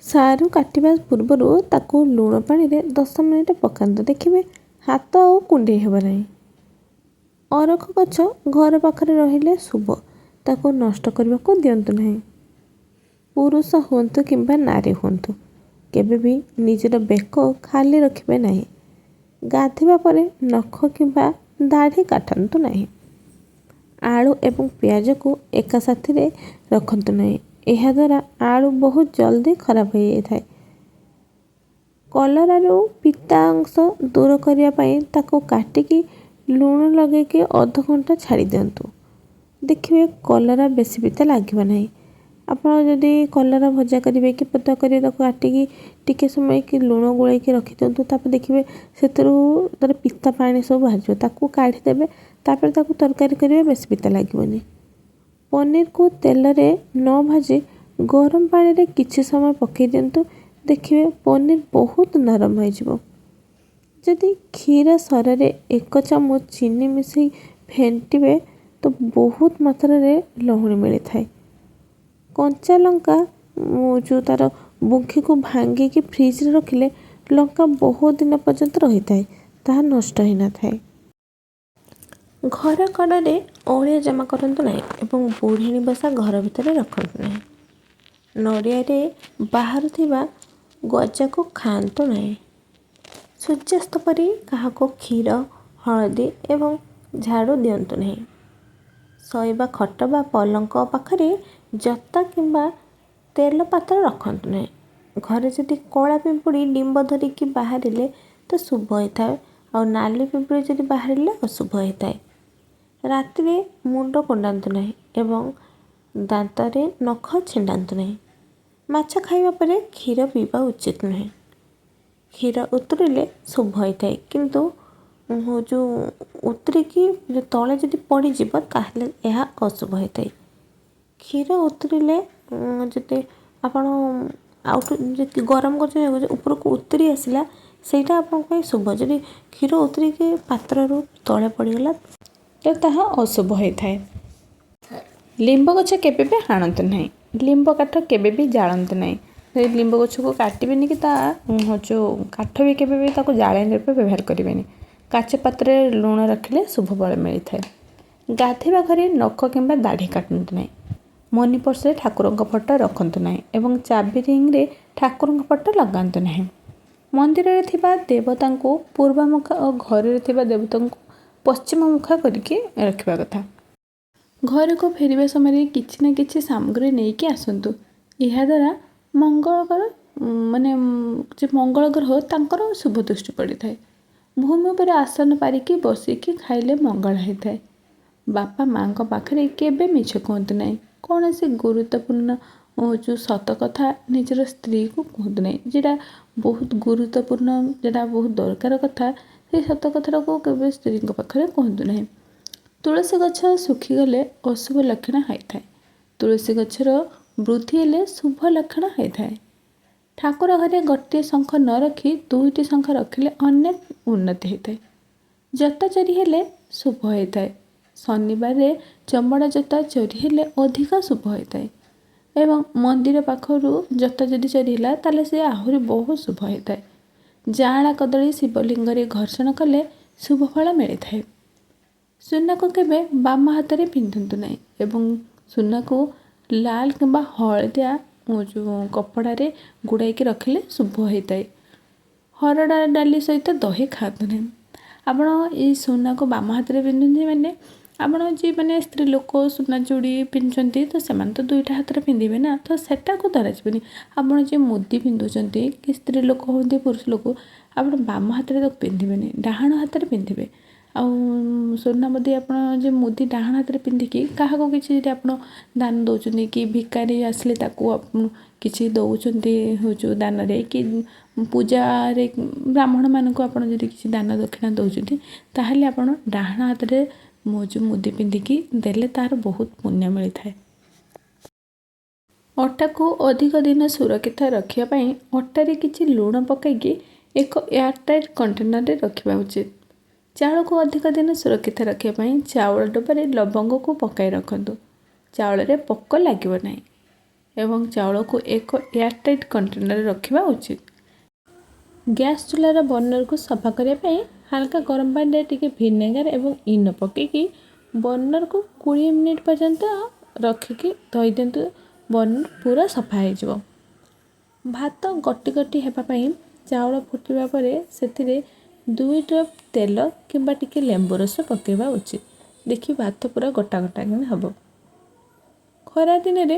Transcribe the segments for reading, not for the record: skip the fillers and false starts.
ସାରୁ କାଟିବା ପୂର୍ବରୁ ତାକୁ ଲୁଣ ପାଣିରେ 10 ମିନିଟ୍ ପକାନ୍ତୁ, ଦେଖିବେ ହାତ ଆଉ କୁଣ୍ଡେଇ ହେବ ନାହିଁ। ଅରଖ ଗଛ ଘର ପାଖରେ ରହିଲେ ଶୁଭ, ତାକୁ ନଷ୍ଟ କରିବାକୁ ଦିଅନ୍ତୁ ନାହିଁ। ପୁରୁଷ ହୁଅନ୍ତୁ କିମ୍ବା ନାରୀ ହୁଅନ୍ତୁ, କେବେ ବି ନିଜର ବେକ ଖାଲି ରଖିବେ ନାହିଁ। ଗାଧୋଇବା ପରେ ନଖ କିମ୍ବା ଦାଢ଼ି କାଟନ୍ତୁ ନାହିଁ। ଆଳୁ ଏବଂ ପିଆଜକୁ ଏକା ସାଥିରେ ରଖନ୍ତୁ ନାହିଁ, ଏହାଦ୍ୱାରା ଆଳୁ ବହୁତ ଜଲ୍ଦି ଖରାପ ହୋଇଯାଇଥାଏ। କଲରାରୁ ପିତା ଅଂଶ ଦୂର କରିବା ପାଇଁ ତାକୁ କାଟିକି ଲୁଣ ଲଗାଇକି ଅଧଘଣ୍ଟା ଛାଡ଼ି ଦିଅନ୍ତୁ, ଦେଖିବେ କଲରା ବେଶୀ ପିତା ଲାଗିବ ନାହିଁ। ଆପଣ ଯଦି କଲରା ଭଜା କରିବେ କି ପୋତା କରିବେ, ତାକୁ କାଟିକି ଟିକେ ସମୟ କି ଲୁଣ ଗୋଳେଇକି ରଖିଦିଅନ୍ତୁ। ତାପରେ ଦେଖିବେ ସେଥିରୁ ତା'ର ପିତା ପାଣି ସବୁ ବାହାରିଯିବ। ତାକୁ କାଢ଼ିଦେବେ, ତାପରେ ତାକୁ ତରକାରୀ କରିବେ, ବେଶୀ ପିତା ଲାଗିବନି। ପନିରକୁ ତେଲରେ ନ ଭାଜି ଗରମ ପାଣିରେ କିଛି ସମୟ ପକାଇ ଦିଅନ୍ତୁ, ଦେଖିବେ ପନିର ବହୁତ ନରମ ହୋଇଯିବ। ଯଦି କ୍ଷୀର ସରରେ 1 ଚାମଚ ଚିନି ମିଶାଇ ଫେଣ୍ଟିବେ ତ ବହୁତ ମାତ୍ରାରେ ଲହୁଣୀ ମିଳିଥାଏ। କଞ୍ଚା ଲଙ୍କା ଯେଉଁ ତା'ର ବୁଙ୍ଖିକୁ ଭାଙ୍ଗିକି ଫ୍ରିଜରେ ରଖିଲେ ଲଙ୍କା ବହୁତ ଦିନ ପର୍ଯ୍ୟନ୍ତ ରହିଥାଏ, ତାହା ନଷ୍ଟ ହୋଇନଥାଏ। ଘର କଡ଼ରେ ଅଳିଆ ଜମା କରନ୍ତୁ ନାହିଁ ଏବଂ ବୁଢ଼ିଣୀ ବସା ଘର ଭିତରେ ରଖନ୍ତୁ ନାହିଁ। ନଡ଼ିଆରେ ବାହାରୁଥିବା ଗଜାକୁ ଖାଆନ୍ତୁ ନାହିଁ। ସୂର୍ଯ୍ୟାସ୍ତ ପରେ କାହାକୁ କ୍ଷୀର, ହଳଦୀ ଏବଂ ଝାଡ଼ୁ ଦିଅନ୍ତୁ ନାହିଁ। ଶୋଇବା ଖଟ ବା ପଲଙ୍କ ପାଖରେ ଜୋତା କିମ୍ବା ତେଲ ପାତ୍ର ରଖନ୍ତୁ ନାହିଁ। ଘରେ ଯଦି କଳା ପିମ୍ପୁଡ଼ି ଡିମ୍ବ ଧରିକି ବାହାରିଲେ ତ ଶୁଭ ହୋଇଥାଏ, ଆଉ ନାଲି ପିମ୍ପୁଡ଼ି ଯଦି ବାହାରିଲେ ଅଶୁଭ ହୋଇଥାଏ। ରାତିରେ ମୁଣ୍ଡ କୁଣ୍ଡାନ୍ତୁ ନାହିଁ ଏବଂ ଦାନ୍ତରେ ନଖ ଛିଣ୍ଡାନ୍ତୁ ନାହିଁ। ମାଛ ଖାଇବା ପରେ କ୍ଷୀର ପିଇବା ଉଚିତ ନୁହେଁ। କ୍ଷୀର ଉତୁରିଲେ ଶୁଭ ହୋଇଥାଏ, କିନ୍ତୁ ଯେଉଁ ଉତୁରିକି ତଳେ ଯଦି ପଡ଼ିଯିବ, ତାହେଲେ ଏହା ଅଶୁଭ ହୋଇଥାଏ। କ୍ଷୀର ଉତୁରିଲେ ଯଦି ଆପଣ ଆଉ ଯଦି ଗରମ କରୁଛନ୍ତି, ଉପରକୁ ଉତୁରି ଆସିଲା, ସେଇଟା ଆପଣଙ୍କ ପାଇଁ ଶୁଭ। ଯଦି କ୍ଷୀର ଉତୁରିକି ପାତ୍ରରୁ ତଳେ ପଡ଼ିଗଲା ତ ତାହା ଅଶୁଭ ହୋଇଥାଏ। ଲିମ୍ବ ଗଛ କେବେ ବି ହାଣନ୍ତୁ ନାହିଁ। ଲିମ୍ବ କାଠ କେବେ ବି ଜାଳନ୍ତୁ ନାହିଁ। ସେ ଲିମ୍ବ ଗଛକୁ କାଟିବେନି କି ତା ଯେଉଁ କାଠ ବି କେବେ ବି ତାକୁ ଜାଳେଣୀ ରୂପେ ବ୍ୟବହାର କରିବେନି। କାଚ ପାତ୍ରରେ ଲୁଣ ରଖିଲେ ଶୁଭ ଫଳ ମିଳିଥାଏ। ଗାଧୋଇବା ଘରେ ନଖ କିମ୍ବା ଦାଢ଼ି କାଟନ୍ତୁ ନାହିଁ। ମନି ପର୍ସରେ ଠାକୁରଙ୍କ ଫଟୋ ରଖନ୍ତୁ ନାହିଁ ଏବଂ ଚାବି ରିଙ୍ଗରେ ଠାକୁରଙ୍କ ଫଟୋ ଲଗାନ୍ତୁ ନାହିଁ। ମନ୍ଦିରରେ ଥିବା ଦେବତାଙ୍କୁ ପୂର୍ବମୁଖା ଓ ଘରରେ ଥିବା ଦେବତାଙ୍କୁ ପଶ୍ଚିମ ମୁଖା କରିକି ରଖିବା କଥା। ଘରକୁ ଫେରିବା ସମୟରେ କିଛି ନା କିଛି ସାମଗ୍ରୀ ନେଇକି ଆସନ୍ତୁ। ଏହାଦ୍ୱାରା ମଙ୍ଗଳକର, ମାନେ ଯେ ମଙ୍ଗଳ ଗ୍ରହ, ତାଙ୍କର ଶୁଭ ଦୃଷ୍ଟି ପଡ଼ିଥାଏ। ଭୂମି ଉପରେ ଆସନ ପାରିକି ବସିକି ଖାଇଲେ ମଙ୍ଗଳ ହୋଇଥାଏ। ବାପା ମାଆଙ୍କ ପାଖରେ କେବେ ମିଛ କୁହନ୍ତୁ ନାହିଁ। କୌଣସି ଗୁରୁତ୍ୱପୂର୍ଣ୍ଣ ଯେଉଁ ସତ କଥା ନିଜର ସ୍ତ୍ରୀକୁ କୁହନ୍ତୁ ନାହିଁ। ଯେଉଁଟା ବହୁତ ଗୁରୁତ୍ୱପୂର୍ଣ୍ଣ, ଯେଉଁଟା ବହୁତ ଦରକାର କଥା, ସେଇ ସତ କଥାଟାକୁ କେବେ ସ୍ତ୍ରୀଙ୍କ ପାଖରେ କୁହନ୍ତୁ ନାହିଁ। ତୁଳସୀ ଗଛ ଶୁଖିଗଲେ ଅଶୁଭ ଲକ୍ଷଣ ହୋଇଥାଏ। ତୁଳସୀ ଗଛର ବୃଦ୍ଧି ହେଲେ ଶୁଭ ଲକ୍ଷଣ ହୋଇଥାଏ। ଠାକୁର ଘରେ ଗୋଟିଏ ଶଙ୍ଖ ନ ରଖି ଦୁଇଟି ଶଙ୍ଖ ରଖିଲେ ଅନେକ ଉନ୍ନତି ହୋଇଥାଏ। ଜୋତା ଚୋରି ହେଲେ ଶୁଭ ହୋଇଥାଏ। ଶନିବାରରେ ଚମଡ଼ା ଜୋତା ଚୋରି ହେଲେ ଅଧିକ ଶୁଭ ହୋଇଥାଏ ଏବଂ ମନ୍ଦିର ପାଖରୁ ଜୋତା ଯଦି ଚୋରି ହେଲା, ତାହେଲେ ସେ ଆହୁରି ବହୁତ ଶୁଭ ହୋଇଥାଏ। ଯାଆଁଳା କଦଳୀ ଶିବଲିଙ୍ଗରେ ଘର୍ଷଣ କଲେ ଶୁଭ ଫଳ ମିଳିଥାଏ। ସୁନାକୁ କେବେ ବାମ ହାତରେ ପିନ୍ଧନ୍ତୁ ନାହିଁ ଏବଂ ସୁନାକୁ ଲାଲ କିମ୍ବା ହଳଦିଆ ଯେଉଁ କପଡ଼ାରେ ଗୁଡ଼ାଇକି ରଖିଲେ ଶୁଭ ହୋଇଥାଏ। ହରଡ଼ ଡାଲି ସହିତ ଦହି ଖାଆନ୍ତୁ ନାହିଁ। ଆପଣ ଏଇ ସୁନାକୁ ବାମ ହାତରେ ପିନ୍ଧନ୍ତି, ମାନେ ଆପଣ ଯିଏ ମାନେ ସ୍ତ୍ରୀ ଲୋକ ସୁନା ଚୁଡ଼ି ପିନ୍ଧୁଛନ୍ତି, ତ ସେମାନେ ତ ଦୁଇଟା ହାତରେ ପିନ୍ଧିବେ ନା, ତ ସେଟାକୁ ଧରାଯିବନି। ଆପଣ ଯିଏ ମୁଦି ପିନ୍ଧୁଛନ୍ତି କି ସ୍ତ୍ରୀ ଲୋକ ହୁଅନ୍ତି, ପୁରୁଷ ଲୋକ, ଆପଣ ବାମ ହାତରେ ତାକୁ ପିନ୍ଧିବେନି, ଡାହାଣ ହାତରେ ପିନ୍ଧିବେ। ଆଉ ସୁନା ମୁଦି, ଆପଣ ଯେ ମୁଦି ଡାହାଣ ହାତରେ ପିନ୍ଧିକି କାହାକୁ କିଛି ଯଦି ଆପଣ ଦାନ ଦେଉଛନ୍ତି କି ଭିକାରୀ ଆସିଲେ ତାକୁ ଆପଣ କିଛି ଦେଉଛନ୍ତି ହେଉଛି ଦାନରେ, କି ପୂଜାରେ ବ୍ରାହ୍ମଣମାନଙ୍କୁ ଆପଣ ଯଦି କିଛି ଦାନ ଦକ୍ଷିଣା ଦେଉଛନ୍ତି, ତାହେଲେ ଆପଣ ଡାହାଣ ହାତରେ ଯେଉଁ ମୁଦି ପିନ୍ଧିକି ଦେଲେ ତା'ର ବହୁତ ପୁଣ୍ୟ ମିଳିଥାଏ। ଅଟାକୁ ଅଧିକ ଦିନ ସୁରକ୍ଷିତ ରଖିବା ପାଇଁ ଅଟାରେ କିଛି ଲୁଣ ପକାଇକି ଏକ ଏୟାରଟାଇଟ୍ କଣ୍ଟେନରରେ ରଖିବା ଉଚିତ। ଚାଉଳକୁ ଅଧିକ ଦିନ ସୁରକ୍ଷିତ ରଖିବା ପାଇଁ ଚାଉଳ ଡବାରେ ଲବଙ୍ଗକୁ ପକାଇ ରଖନ୍ତୁ, ଚାଉଳରେ ପୋକ ଲାଗିବ ନାହିଁ। ଏବଂ ଚାଉଳକୁ ଏକ ଏୟାରଟାଇଟ୍ କଣ୍ଟେନରରେ ରଖିବା ଉଚିତ। ଗ୍ୟାସ୍ ଚୁଲାର ବର୍ଣ୍ଣରକୁ ସଫା କରିବା ପାଇଁ ହାଲକା ଗରମ ପାଣିରେ ଟିକେ ଭିନେଗାର ଏବଂ ଇନୋ ପକାଇକି ବର୍ଣ୍ଣରକୁ 20 ମିନିଟ୍ ପର୍ଯ୍ୟନ୍ତ ରଖିକି ଧୋଇ ଦିଅନ୍ତୁ, ବର୍ଣ୍ଣର ପୁରା ସଫା ହେଇଯିବ। ଭାତ ଗୋଟି ଗୋଟି ହେବା ପାଇଁ ଚାଉଳ ଫୁଟିବା ପରେ ସେଥିରେ 2 ଡ୍ରପ୍ ତେଲ କିମ୍ବା ଟିକେ ଲେମ୍ବୁ ରସ ପକାଇବା ଉଚିତ। ଦେଖି ଭାତ ପୁରା ଗୋଟା ଗୋଟା କିନା ହେବ। ଖରାଦିନରେ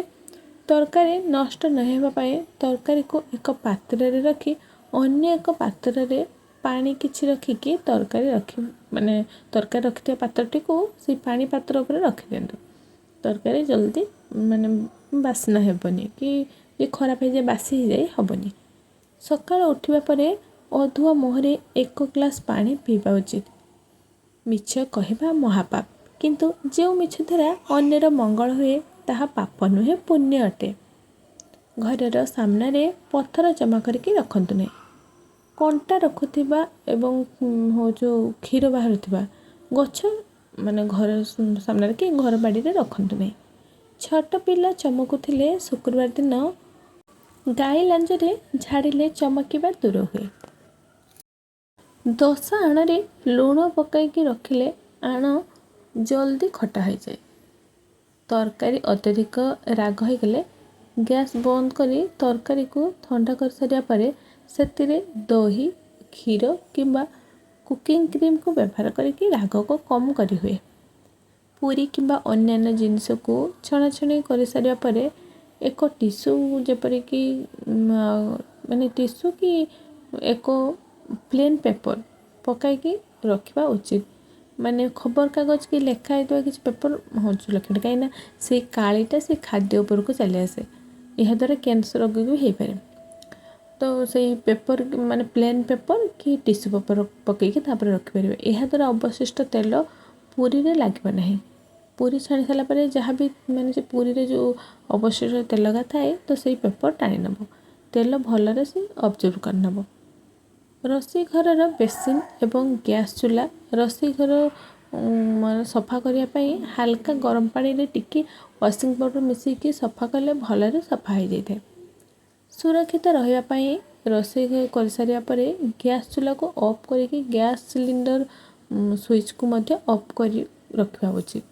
ତରକାରୀ ନଷ୍ଟ ନ ହେବା ପାଇଁ ତରକାରୀକୁ ଏକ ପାତ୍ରରେ ରଖି ଅନ୍ୟ ଏକ ପାତ୍ରରେ ପାଣି କିଛି ରଖିକି ତରକାରୀ ରଖି, ମାନେ ତରକାରୀ ରଖିଥିବା ପାତ୍ରଟିକୁ ସେଇ ପାଣି ପାତ୍ର ଉପରେ ରଖିଦିଅନ୍ତୁ। ତରକାରୀ ଜଲ୍ଦି ମାନେ ବାସ୍ନା ହେବନି କି ଖରାପ ହେଇଯାଏ, ବାସି ହେଇଯାଏ ହେବନି। ସକାଳୁ ଉଠିବା ପରେ ଅଧୁଆ ମୁହଁରେ 1 ଗ୍ଲାସ୍ ପାଣି ପିଇବା ଉଚିତ। ମିଛ କହିବା ମହାପାପ, କିନ୍ତୁ ଯେଉଁ ମିଛ ଦ୍ୱାରା ଅନ୍ୟର ମଙ୍ଗଳ ହୁଏ ତାହା ପାପ ନୁହେଁ, ପୁଣ୍ୟ ଅଟେ। ଘରର ସାମ୍ନାରେ ପଥର ଜମା କରିକି ରଖନ୍ତୁ ନାହିଁ। କଣ୍ଟା ରଖୁଥିବା ଏବଂ ଯେଉଁ କ୍ଷୀର ବାହାରୁଥିବା ଗଛ ମାନେ ଘର ସାମ୍ନାରେ କି ଘର ବାଡ଼ିରେ ରଖନ୍ତୁ ନାହିଁ। ଛୋଟ ପିଲା ଚମକୁଥିଲେ ଶୁକ୍ରବାର ଦିନ ଗାଈ ଲାଞ୍ଜରେ ଝାଡ଼ିଲେ ଚମକିବା ଦୂର ହୁଏ। ଦୋସା ଆଣରେ ଲୁଣ ପକାଇକି ରଖିଲେ ଆଣ ଜଲ୍ଦି ଖଟା ହୋଇଯାଏ। ତରକାରୀ ଅତ୍ୟଧିକ ରାଗ ହୋଇଗଲେ ଗ୍ୟାସ୍ ବନ୍ଦ କରି ତରକାରୀକୁ ଥଣ୍ଡା କରିସାରିବା ପରେ ସେଥିରେ ଦହି, କ୍ଷୀର କିମ୍ବା କୁକିଂ କ୍ରିମ୍କୁ ବ୍ୟବହାର କରିକି ରାଗକୁ କମ୍ କରିହୁଏ। ପୁରୀ କିମ୍ବା ଅନ୍ୟାନ୍ୟ ଜିନିଷକୁ ଛଣାଛଣି କରିସାରିବା ପରେ ଏକ ଟିସୁ, ଯେପରିକି ମାନେ ଟିସୁ କି ଏକ ପ୍ଲେନ୍ ପେପର୍ ପକାଇକି ରଖିବା ଉଚିତ। ମାନେ ଖବରକାଗଜ କି ଲେଖା ହେଇଥିବା କିଛି ପେପର୍ ହେଉଛି ଲକ୍ଷ୍ୟ, କାହିଁକିନା ସେଇ କାଳିଟା ସେ ଖାଦ୍ୟ ଉପରକୁ ଚାଲି ଆସେ। ଏହାଦ୍ୱାରା କ୍ୟାନ୍ସର ରୋଗ ବି ହେଇପାରେ। ତ ସେଇ ପେପର୍ ମାନେ ପ୍ଲେନ୍ ପେପର୍ କି ଟିସୁ ପେପର୍ ପକାଇକି ତାପରେ ରଖିପାରିବେ। ଏହାଦ୍ୱାରା ଅବଶିଷ୍ଟ ତେଲ ପୁରୀରେ ଲାଗିବ ନାହିଁ। ପୁରୀ ଛାଣି ସାରିଲା ପରେ ଯାହା ବି ମାନେ ସେ ପୁରୀରେ ଯେଉଁ ଅବଶିଷ୍ଟ ତେଲଗା ଥାଏ, ତ ସେଇ ପେପର୍ ଟାଣି ନେବ, ତେଲ ଭଲରେ ସେ ଅବଜର୍ଭ କରିନେବ। ରୋଷେଇ ଘରର ବେସିନ୍ ଏବଂ ଗ୍ୟାସ୍ ଚୁଲା, ରୋଷେଇ ଘର ମାନେ ସଫା କରିବା ପାଇଁ ହାଲକା ଗରମ ପାଣିରେ ଟିକେ ୱାସିଂ ପାଉଡ଼ର୍ ମିଶାଇକି ସଫା କଲେ ଭଲରେ ସଫା ହେଇଯାଇଥାଏ। ସୁରକ୍ଷିତ ରହିବା ପାଇଁ ରୋଷେଇ କରିସାରିବା ପରେ ଗ୍ୟାସ୍ ଚୁଲାକୁ ଅଫ୍ କରିକି ଗ୍ୟାସ୍ ସିଲିଣ୍ଡର ସୁଇଚ୍କୁ ମଧ୍ୟ ଅଫ୍ କରି ରଖିବା ଉଚିତ।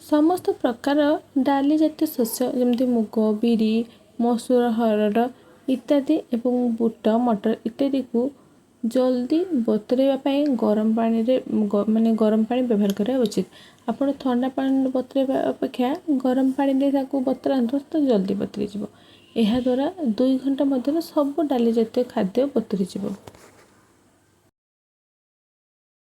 ସମସ୍ତ ପ୍ରକାର ଡାଲି ଜାତୀୟ ଶସ୍ୟ, ଯେମିତି ମୁଗ, ବିରି, ମସୁର, ହରଡ଼ ଇତ୍ୟାଦି ଏବଂ ବୁଟ, ମଟର ଇତ୍ୟାଦିକୁ ଜଲ୍ଦି ବତୁରାଇବା ପାଇଁ ଗରମ ପାଣିରେ, ମାନେ ଗରମ ପାଣି ବ୍ୟବହାର କରିବା ଉଚିତ। ଆପଣ ଥଣ୍ଡା ପାଣିରେ ବତୁରାଇବା ଅପେକ୍ଷା ଗରମ ପାଣିରେ ତାକୁ ବତୁରାନ୍ତୁ ତ ଜଲ୍ଦି ବତୁରିଯିବ। ଏହାଦ୍ୱାରା 2 ଘଣ୍ଟା ମଧ୍ୟରେ ସବୁ ଡାଲି ଜାତୀୟ ଖାଦ୍ୟ ବତୁରିଯିବ।